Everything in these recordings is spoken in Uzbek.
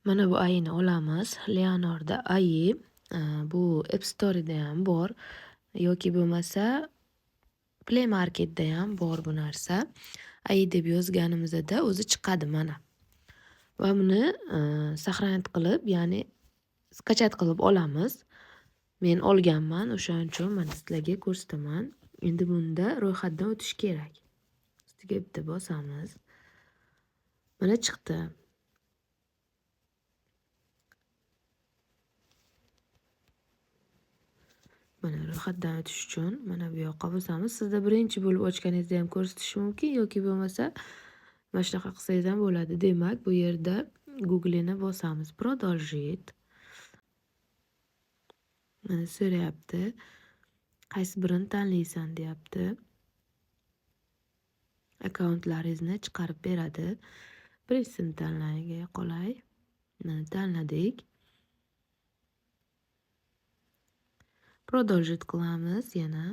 Mana bu AIni olamiz. Leonardo AI, bu App Store'da ham bor yoki bo'lmasa Play Marketda ham bor bu narsa. AI deb yozganimizda o'zi chiqadi mana. Va buni сохранить qilib, ya'ni skachat qilib olamiz. Men olganman, o'shaning uchun mana sizlarga ko'rsataman. Endi bunda ro'yxatdan o'tish kerak. Ustiga bitta bosamiz. Mana chiqdi. Mana ro'yxatdan o'tish uchun mana bu yoqqa bosamiz. Sizda birinchi bo'lib ochganingizda ham ko'rsatishi mumkin yoki bo'lmasa mana shunaqa qilsangiz ham bo'ladi. Demak, bu yerda Google'ni bosamiz. Продолжить. Mana so'rayapti. Qaysi birini tanlaysan deyapti. Akkauntlaringizni chiqarib beradi. Birinchisini tanlay qolay. Mana tanladik. Продолжить qilamiz yana.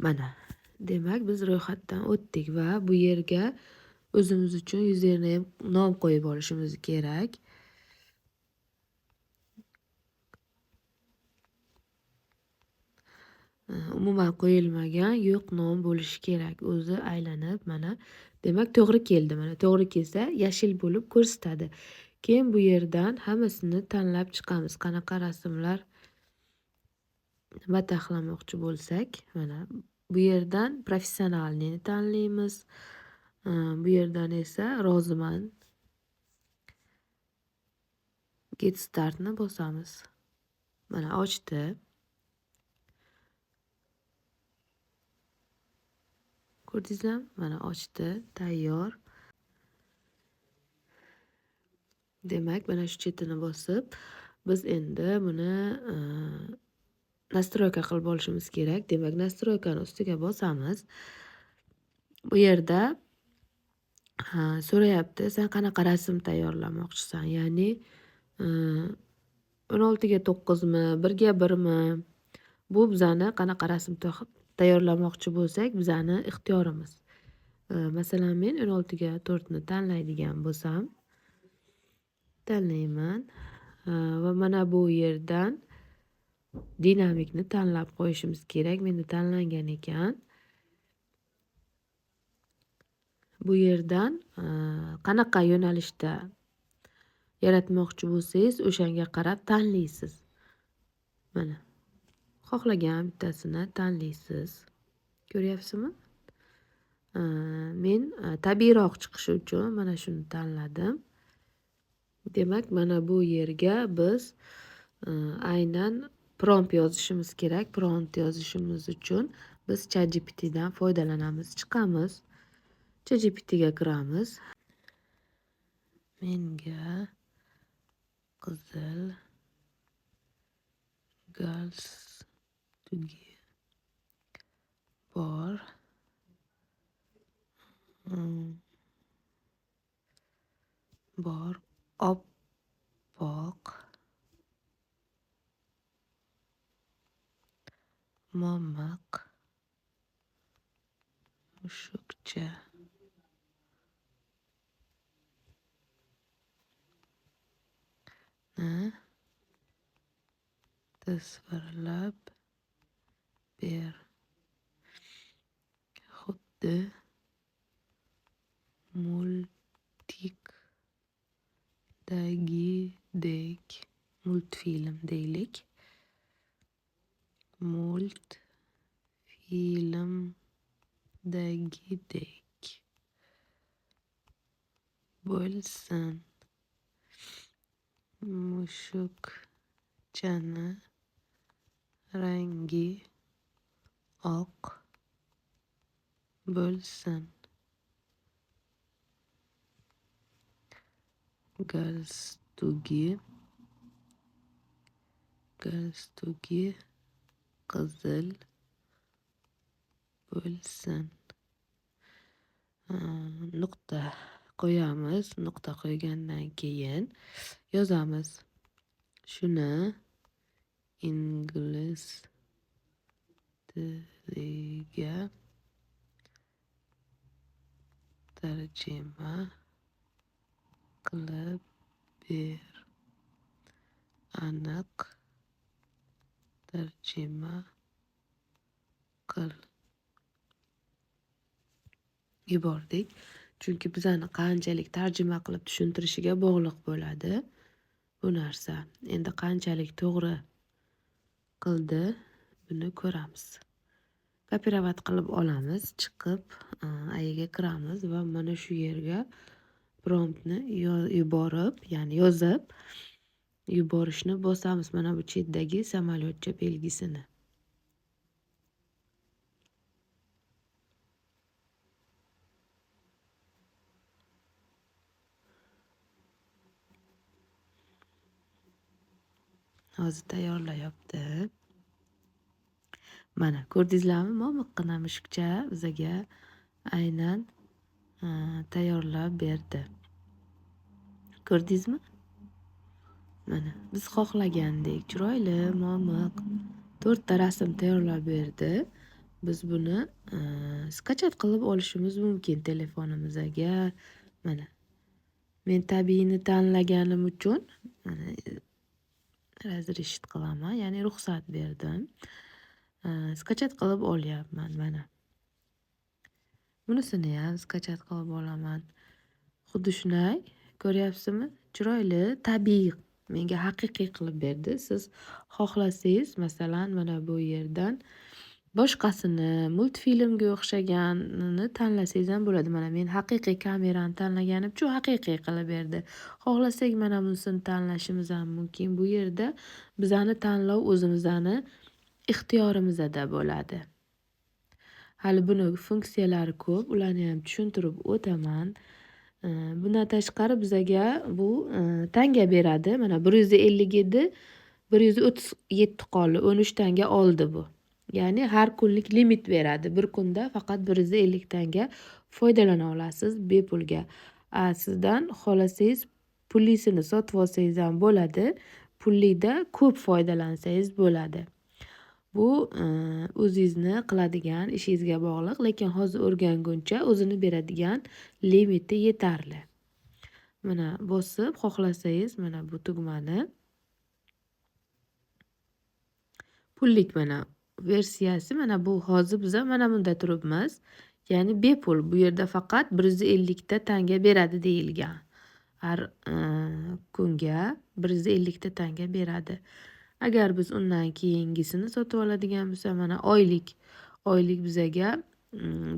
Mana, demak biz ro'yxatdan o'tdik va bu yerga o'zimiz uchun username nom qo'yib olishimiz kerak. Umuman qo'yilmagan yo'q nom bo'lishi kerak. O'zi aylanib mana, demak to'g'ri keldi. Mana to'g'ri kelsa yashil bo'lib ko'rsatadi. Keyin bu yerdan hammasini tanlab chiqamiz. Qanaqa rasmlar nima taxlamoqchi bo'lsak, mana bu yerdan professionalni tanlaymiz. Bu yerdan esa roziman. Get startni bosamiz. Mana ochdi. Ko'rdingizmi? Mana ochdi, tayyor. Demak, mana shu chetini bosib, biz endi buni nastroyka qilib olishimiz kerak. Demak, nastroykani ustiga bosamiz. Bu yerda so'rayapti, sen qanaqa rasm tayyorlamoqchisan? Ya'ni 16:9 mi, 1:1 mi? Bu bizani qanaqa rasm tayyorlamoqchi bo'lsak, bizani ixtiyorimiz. Masalan, men 16:4 ni tanlaydigan bo'lsam, tanlayman. Va mana bu yerdan dinamikni tanlab qo'yishimiz kerak. Menda tanlangan ekan. Bu yerdan qanaqa yo'nalishda yaratmoqchi bo'lsangiz, o'shanga qarab tanlaysiz. Mana xohlagan bittasini tanlaysiz. Ko'ryapsizmi? Men tabiiyroq chiqishi uchun mana shuni tanladim. Demak, mana bu yerga biz aynan prompt yozishimiz kerak. Prompt yozishimiz uchun biz ChatGPTdan foydalanamiz. Chiqamiz. ChatGPTga kiramiz. Menga qizil galstugi bor. Bor oppoq momiq mushukcha. Tasvirlab ber. Xuddi multikdagidek, multfilm deylik. Multfilmdagidek bo'lsin. Mushukchani rangi oq bo'lsin. Galstugi qizil bo'lsin. Nuqta qo'yamiz. Nuqta qo'ygandan keyin yozamiz. Shuni Ingliz tiliga tarjima qilib ber. Aniq tarjima qil. Yubordik. Chunki bizani qanchalik tarjima qilib tushuntirishiga bog'liq bo'ladi bu narsa. Endi qanchalik to'g'ri qildi, buni ko'ramiz. Kopirovat qilib olamiz, chiqib AIga kiramiz va mana shu yerga promptni yuborib, ya'ni yozib yuborishni bosamiz mana bu chetdagi samolyotcha belgisini. Hozir tayyorlayapti. Mana ko'rdingizlarmi, momiqqina mushukcha bizaga aynan tayyorlab berdi. Ko'rdingizmi? Mana biz xohlagandek chiroyli momiq 4 ta rasm tayyorlab berdi. Biz buni skachat qilib olishimiz mumkin telefonimizga. Mana men tabiiyni tanlaganim uchun mana razрешить qilaman, ya'ni ruxsat berdim. Skachat qilib olyapman mana. Bunisini ham skachat qilib olaman. Xuddi shunday, ko'ryapsizmi? Chiroyli, tabiiy, menga haqiqiy qilib berdi. Siz xohlasangiz, masalan, mana bu yerdan boshqasini, multfilmga o'xshaganini tanlasangiz ham bo'ladi. Mana men haqiqiy kamerani tanlaganim uchun haqiqiy qilib berdi. Xohlasak mana bunisini tanlashimiz ham mumkin. Bu yerda bizani tanlov o'zimizni ixtiyorimizda bo'ladi. Hali buni funksiyalari ko'p, ularni ham tushuntirib o'taman. Bundan tashqari bizaga bu tanga beradi. Mana 150 edi, 137 qoldi, 13 tanga oldi bu. Ya'ni har kunlik limit beradi. Bir kunda faqat 150 tanga foydalana olasiz bepulga. Sizdan xohlasangiz pullisini sotib olsangiz ham bo'ladi. Pullida ko'p foydalansangiz bo'ladi. Bu o'zingizni qiladigan ishingizga bog'liq, lekin hozir o'rganguncha o'zini beradigan limiti yetarli. Mana bosib xohlasangiz mana bu tugmani pullik mana versiyasi mana bu hozir biza mana bunda turibmiz. Ya'ni bepul bu yerda faqat 150 ta tanga beradi deyilgan. Har kunga 150 ta tanga beradi. Agar biz undan keyingisini sotib oladigan bo'lsak, mana oylik bizaga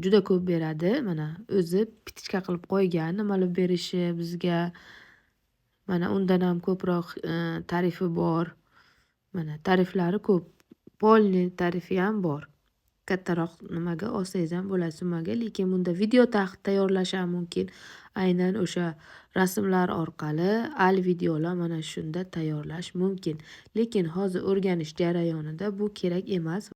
juda ko'p beradi. Mana o'zi pitichka qilib qo'ygan nimalar berishi bizga. Mana undan ham ko'proq tarifi bor. Mana tariflari ko'p. Polni tarifi ham bor. Kattaroq nimaga olsangiz ham bo'ladi summaga, lekin bunda video tayyorlash ham mumkin. Aynan o'sha rasmlar orqali al videolar mana shunda tayyorlash mumkin. Lekin hozir o'rganish jarayonida bu kerak emas.